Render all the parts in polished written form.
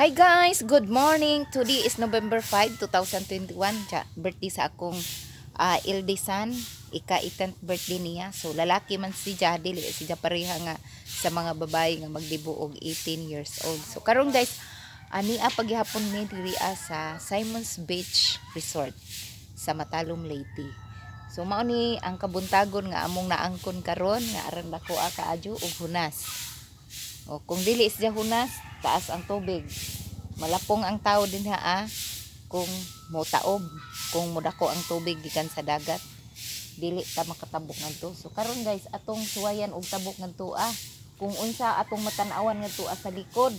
Hi guys, good morning. Today is November 5, 2021. Ja, birthday sa akong eldest son. Ika 10th birthday niya. So lalaki man si Ja, dili si Ja pareha nga sa mga babae nga magdibo og 18 years old. So karon guys, ania paghihapon mi diri sa Simon's Beach Resort sa Matalom, Leyte. So mao ni ang kabuntagon nga among naangkon karon nga aron dako kaayo og hunas. O kung dili siya hunas, taas ang tubig. Malapong ang tao dinha kung motaob, kung modako ang tubig gikan sa dagat. Dili ta makatabok ngadto. So karon guys, atong suwayan og tabok ngadto. Kung unsa atong matan-awan ngadto sa likod.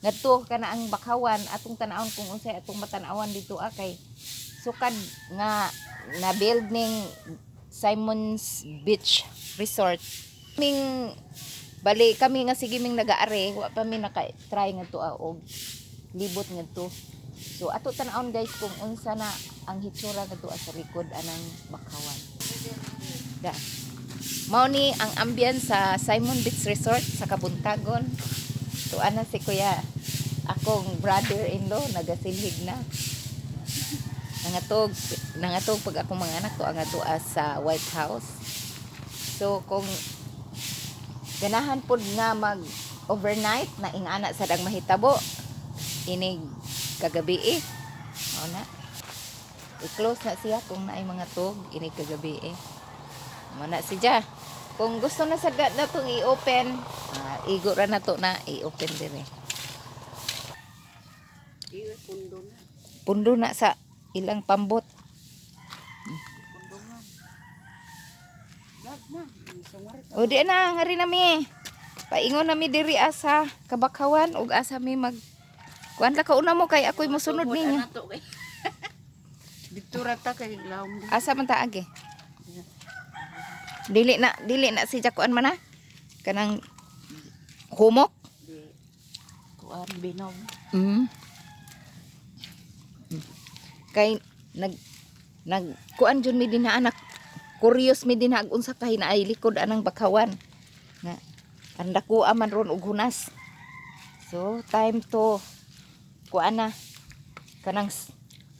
Ngadto kana ang bakawan, atong tan-awon kung unsay atong matan-awan dito kay sukad nga na build ning Simon's Beach Resort. Ming bali kami nga sige ming nagaare, wa pa mi naka-try ngadto og libot ngadto. So ato tan-awon guys kung unsa na ang hitsura ngadto sa likod anang bakawan. Da. Mao ni ang ambience sa Simon Beach Resort sa Kabuntagon. So ana si Kuya, akong brother-in-law, nagasilhig na. Nangatog, nangatog pag akong mga anak to ang ato sa White House. So kung ganahan pod nga mag overnight na ingana sad ang mahitabo inig kagabi eh. Mao na. I-close na siya kung naay mga tug inig kagabi eh. Mao na siya. Kung gusto na sa natong i-open, igo ra na to na i-open dire. Iyo, pundo na. Pundo na sa ilang pambot. Pundo nga. Lag na. Sumar O di na, ngari na mi. Paingon na mi diri asa kabakawan ug asa mi mag kuan la kauna mo kay ako'y mosunod ninyo. Dito ra ta kay lawom di. Asa man ta agi? Dili na si Jakuan man na. Kanang humok. Di. Kuan binom. Kay nag nag kuan jud mi dinha anak. Curious mi dinha ag unsa kay naay likod anang bakawan. Nga ang dako man ron og hunas. So time to kuan na kanang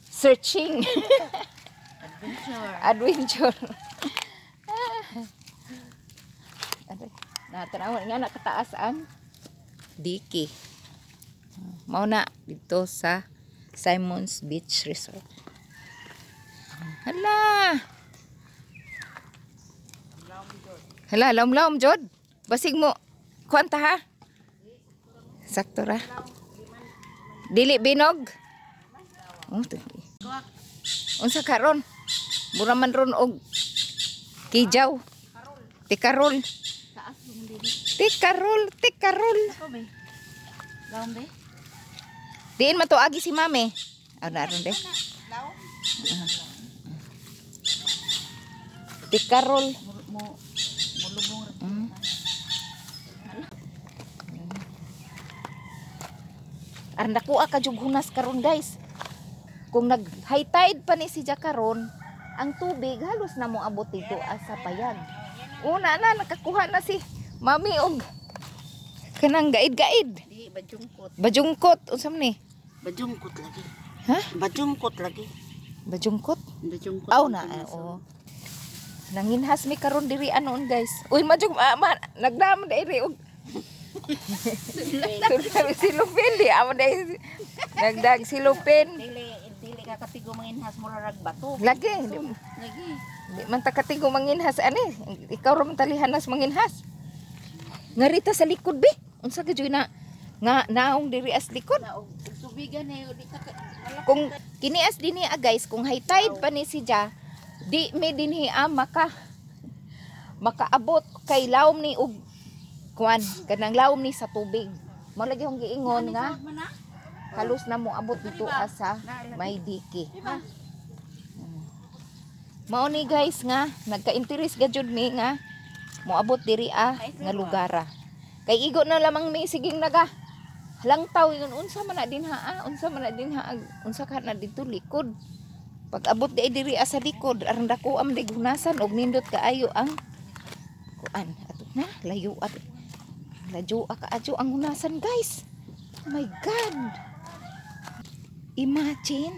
searching. Adventure. Adventure. Aray, natanawan nga nakataas ang diki. Mao na dito sa Simon's Beach Resort. Hala. Hala, lawom-lawom jud. Basig mo kuan ta ha. Sakto ra. Dili binog. Oh, unsa karon? Mura man ron og kijaw. Tikarol. Taas mong dili. Tikarol, tikarol. Ako be. Lawom be. Diin man to agi si mami. Aw na ron de. Lawom. Tikarol. Mo mo mulubong ra. Aron nakuha ka jug hunas karon guys. Kung nag high tide pa ni si karon, ang tubig halos na mo abot dito sa payag. Una na nakakuha na si mami og kanang gaid-gaid. Di bajungkot. Bajungkot unsa man ni? Bajungkot lagi. Ha? Bajungkot lagi. Bajungkot? Bajungkot. Aw na, oo. Nanginhas mi karon diri anoon guys. Uy, majug ma, nagdamo diri og si Lupin di amo dai nagdag si Lupin. Dili dili ka katigo manginhas, mura rag bato. Lagi di, Lagi. di man ta katigo manginhas ani. Ikaw ra man talihanas manginhas. Ngarita sa likod be. Unsa ka na nga naong diri as likod? Na og tubigan eh di ta Kung kini as dinhi guys, kung high tide pa ni si Ja, di mi dinhi makaabot kay lawom ni og kuan kanang lawom ni sa tubig. Mao lagi akong giingon nga halos na mo abot dito sa may diki. Mao ni guys nga nagka-interest ga jud mi nga moabot diri nga lugara. Kay igo na lamang mi siging naga langtaw ingon unsa man na dinha unsa man na dinha unsa ka na dito likod. Pag abot di diri sa likod aron dako am dig hunasan og nindot kaayo ang kuan ato na layo at layo ka adyo ang hunasan guys. My God. Imagine.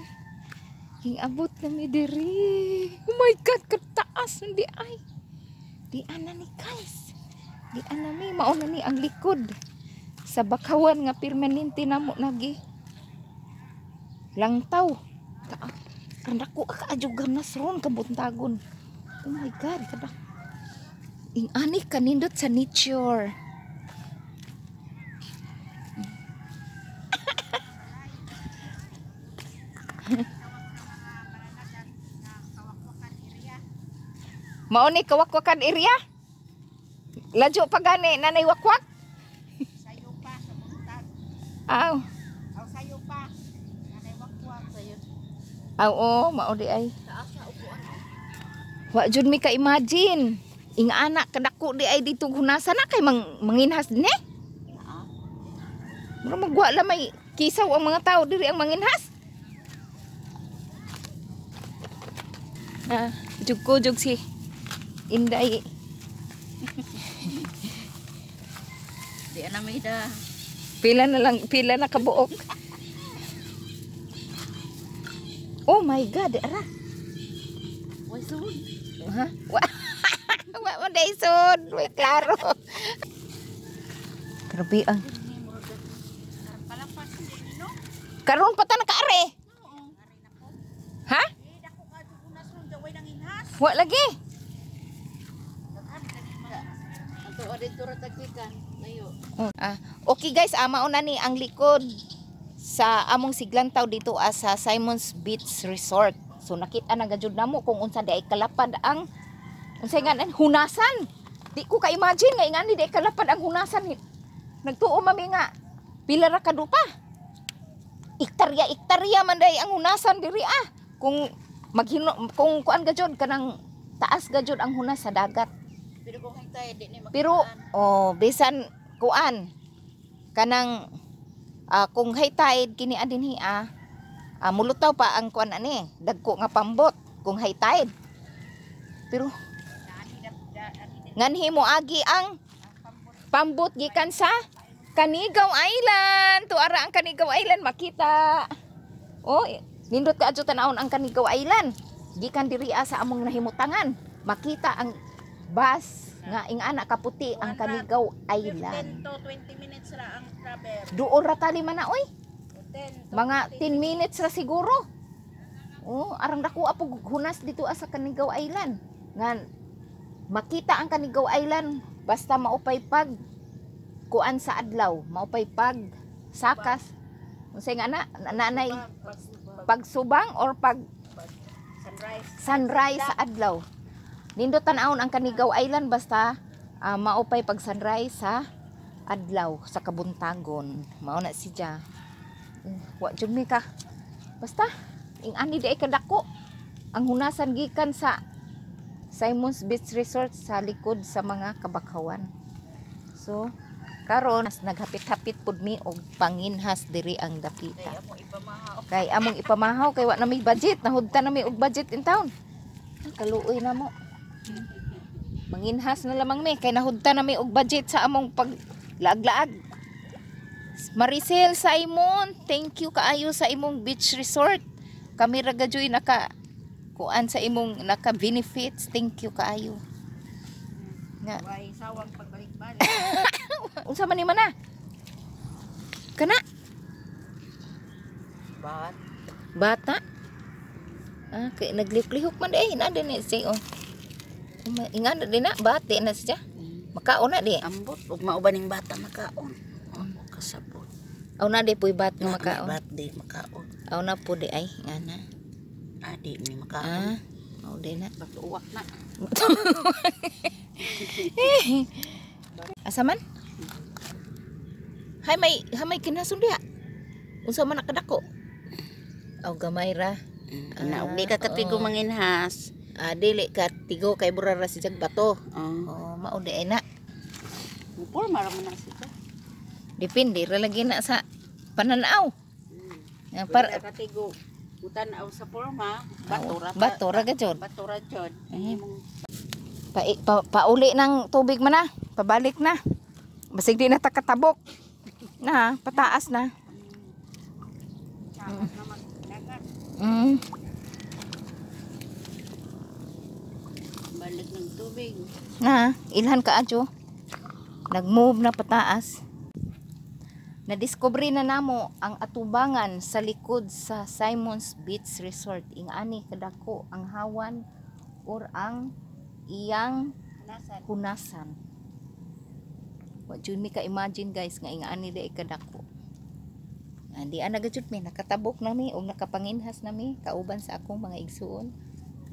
Hingabot na mi diri. Oh my God, kataas diay. Di ana ni, guys. Di ana mi, mao na ni ang likod sa bakawan nga permanente namo nagi. Langtaw. Ta Kanako ka adyo na ron kabuntagon. Oh my God, kadak. Ing-ani kanindot sa nature. Mao ni Kawakwakan area? Ladyo pa gani nanay wakwak? Sayo pa sa buntag. Aw. Aw, sayo pa. Nanay wakwak sayo. Aw, oh, mao diay. Taas sa upuan. Wa jud mi ka imagine. Ing-ana kadako diay dito hunasan na kay manginhas dinhi. Naa. Mura magwa la may kisaw ang mga tao diri ang manginhas. Ah, jug ko jug si Inday. Di ana may da. Pila na lang, pila na kabuok. Oh my God, ara. Way sud. Ha? Wa wa mo day sud, way klaro. Grabe ang Palapas hindi no. Karon pa ta nakaare. Oo. Ha? Eh, dako ka jud unas ron daway nang inhas. Wa lagi. Daghan kani mga. Anto dito ra tagkikan. Layo. Ah, okay guys, mao na ni ang likod sa among siglantaw dito sa Simon's Beach Resort. So nakita na gajud namo kung unsa diay kalapad ang unsay nga nan hunasan. Di ko ka-imagine nga ingani diay kalapad ang hunasan. Nagtuo mami nga pila ra kadupa. Iktarya iktarya man day ang hunasan diri ah. Kung maghino kung kuan gajud kanang taas gajud ang hunas sa dagat. Pero kung high tide di ni makitaan. Pero oh, bisan kuan kanang kung high tide kini dinhi mulutaw pa ang kuan ani, dagko nga pambot kung high tide. Pero nganhi mo agi ang pambot gikan sa Kanigaw Island. Tuara ang Kanigaw Island makita. Oh, nindot ka adyo tan-awon ang Kanigaw Island. Gikan diri sa among nahimutangan, makita ang bus nga ingana kaputi ang Kanigaw Island. 15 to 20 minutes ra ang travel. Duol ra tali man na oy. 10 to Mga 15 10 minutes ra siguro. Oh, arang dako po hunas dito sa Kanigaw Island. Nga makita ang Kanigaw Island basta maupay pag kuan sa adlaw, maupay pag sakas. Unsay nga na nanay pagsubang or pag sunrise. Sunrise sa adlaw. Nindot tan-awon ang Kanigaw Island basta maupay pag sunrise sa adlaw sa kabuntagon. Mao na siya. Wa jud mi ka. Basta ing ani di ay kadako ang hunasan gikan sa Simon's Beach Resort sa likod sa mga kabakawan. So karon naghapit-hapit pud mi og panginhas diri ang dapita. Kaya mo ipamahaw. Kay among ipamahaw kay wa na may budget, nahudta na may og budget in town. Ay, kaluoy na mo. Manginhas na lamang mi kay nahudta na mi og budget sa among pag laag-laag. Maricel Simon, thank you kaayo sa imong beach resort. Kami ra gajoy naka kuan sa imong naka benefits. Thank you kaayo. Nga Way sawang pagbalik-balik. Unsa man ni mana? Kana Bat. Bata. Ah, kay nagliklihok man eh, ina din eh siya oh. Ingana din na, bati na siya. Makaon na di. Ambot ug mao ba ning bata makaon. Amo kasabot. Aw na di puy bat nga Nga makaon. Bat di makaon. Aw na po di ay ngana. Adi ni makaon. Ah, mao di na. Bato uwak na. Asa man? Hay may kinasun diha. Unsa man nakadako? Aw gamay ra. Na ug di ka katigo oo. manginhas. Ah, dili ka tigo kay bura ra si jag bato. Oh. Oh, mao di ay na. Porma ra man na siya. Depende ra lagi na sa pananaw. Nga Para para katigo. Utan-aw sa porma, bato ra. Bato ra ka jud. Bato ra jud. Eh. Pa, pauli ng tubig man na. Pabalik na. Basig di na ta katabok. Na, pataas na. Taas na magdagat. Balik ng tubig. Na, ilhan ka adyo. Nag-move na pataas. Nadiskubre na namo ang atubangan sa likod sa Simon's Beach Resort. Ingani kadako ang hawan or ang iyang Nasan? hunasan. Wa jud mi ka imagine, guys, nga ingani di kadako. Di ana gajud mi nakatabok na mi ug nakapanginhas na mi kauban sa akong mga igsuon,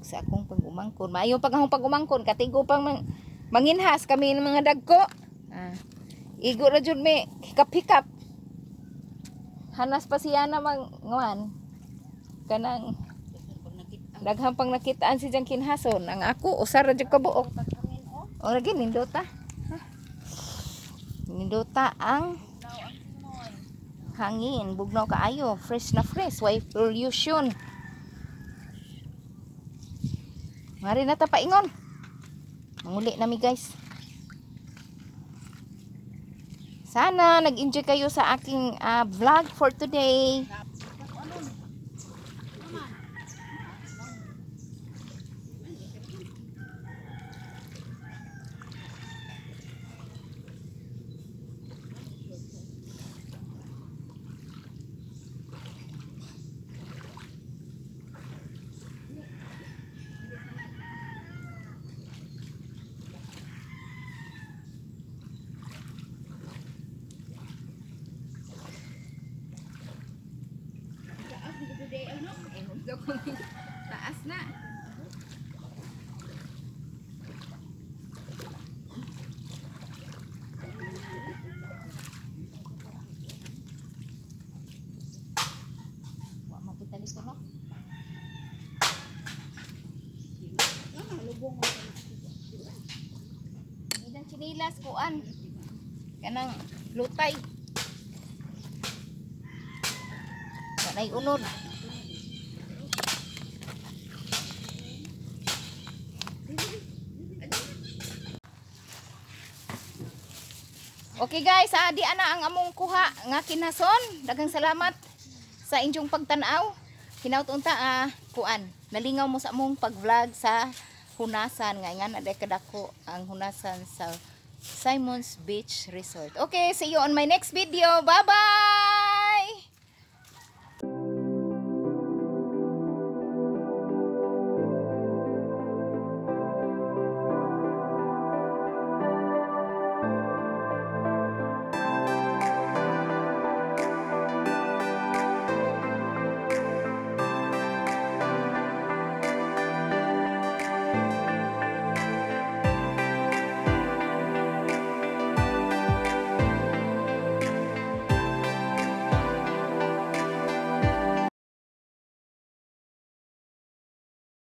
sa akong pag-umangkon. Maayo pag akong pag-umangkon, katigo pang manginhas kami ng mga dagko. Ah, igo ra jud mi, hikap-hikap. Hanas pa siya na manguan kanang Pag nakita. Daghang pang nakitaan si Jang kinhason. Ang ako usar ra jud ka buok. Pagkangin oh. O lagi nindota. Ha? Nindota ang Bugnaw ang simoy. Hangin, bugnaw kaayo, fresh na fresh, way pollution. Mari na ta paingon. Manguli na mi, guys. Sana nag-enjoy kayo sa aking vlog for today. Taas na. Wa makita dito, no? Lubong mo. Ilang chinilas kuan. Kanang lutay. Wa nay unod. Okay guys, di ana ang among kuha nga kinason. Daghang salamat sa inyong pagtan-aw. Hinaut unta kuan. Nalingaw mo sa among pag-vlog sa hunasan nga nga na kadako ang hunasan sa Simon's Beach Resort. Okay, see you on my next video. Bye-bye.